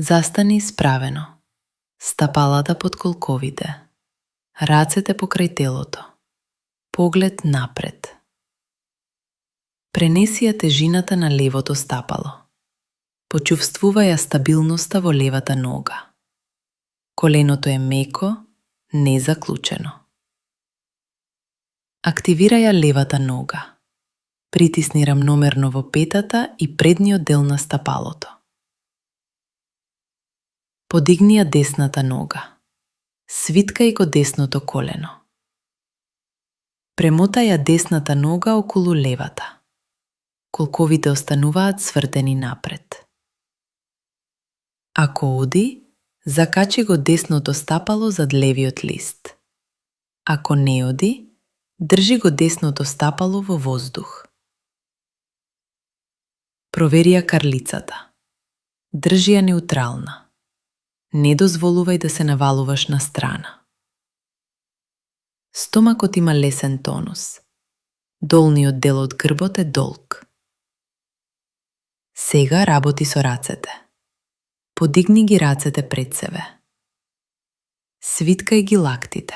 Застани исправено, стапалата под колковите, рацете покрај телото, поглед напред. Пренеси ја тежината на левото стапало. Почувствувај ја стабилноста во левата нога. Коленото е меко, не заклучено. Активирај ја левата нога. Притисни рамномерно во петата и предниот дел на стапалото. Подигни ја десната нога. Свиткај го десното колено. Премотај ја десната нога околу левата. Колковите остануваат свртени напред. Ако оди, закачи го десното стапало зад левиот лист. Ако не оди, држи го десното стапало во воздух. Провери ја карлицата. Држи ја неутрална. Не дозволувај да се навалуваш на страна. Стомакот има лесен тонус. Долниот дел од грбот е долг. Сега работи со рацете. Подигни ги рацете пред себе. Свиткај ги лактите.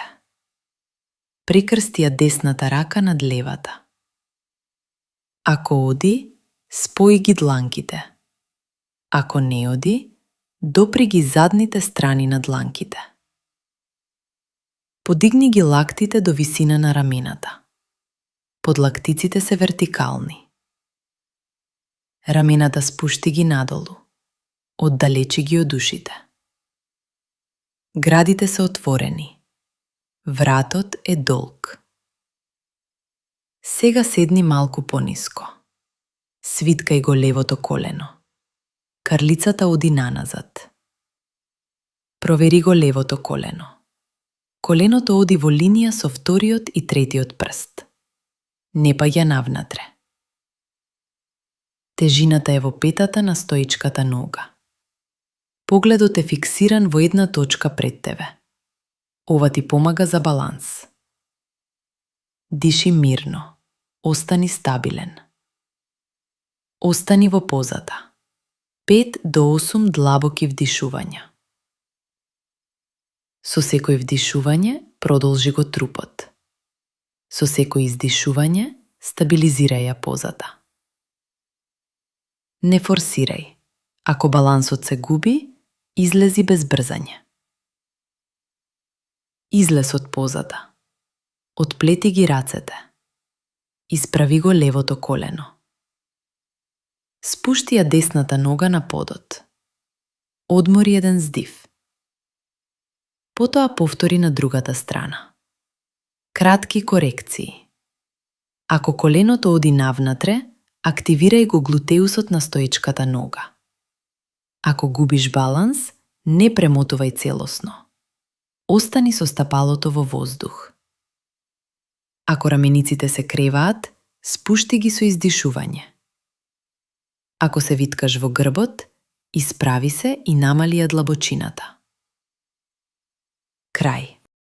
Прекрсти ја десната рака над левата. Ако оди, спои ги дланките. Ако не оди, допри ги задните страни на дланките. Подигни ги лактите до висина на рамената. Подлактиците се вертикални. Рамената спушти ги надолу. Оддалечи ги од ушите. Градите се отворени. Вратот е долг. Сега седни малку пониско. Свиткај го левото колено. Карлицата оди наназад. Провери го левото колено. Коленото оди во линија со вториот и третиот прст. Не паѓа навнатре. Тежината е во петата на стоичката нога. Погледот е фиксиран во една точка пред тебе. Ова ти помага за баланс. Диши мирно. Остани стабилен. Остани во позата. 5 до 8 длабоки вдишувања. Со секој вдишување продолжи го трупот. Со секој издишување стабилизирај ја позата. Не форсирај. Ако балансот се губи, излези без брзање. Излез од позата. Отплети ги рацете. Исправи го левото колено. Спушти ја десната нога на подот. Одмори еден здив. Потоа повтори на другата страна. Кратки корекции. Ако коленото оди навнатре, активирај го глутеусот на стоичката нога. Ако губиш баланс, не премотувај целосно. Остани со стапалото во воздух. Ако рамениците се креваат, спушти ги со издишување. Ако се виткаш во грбот, исправи се и намали ја длабочината. Крај.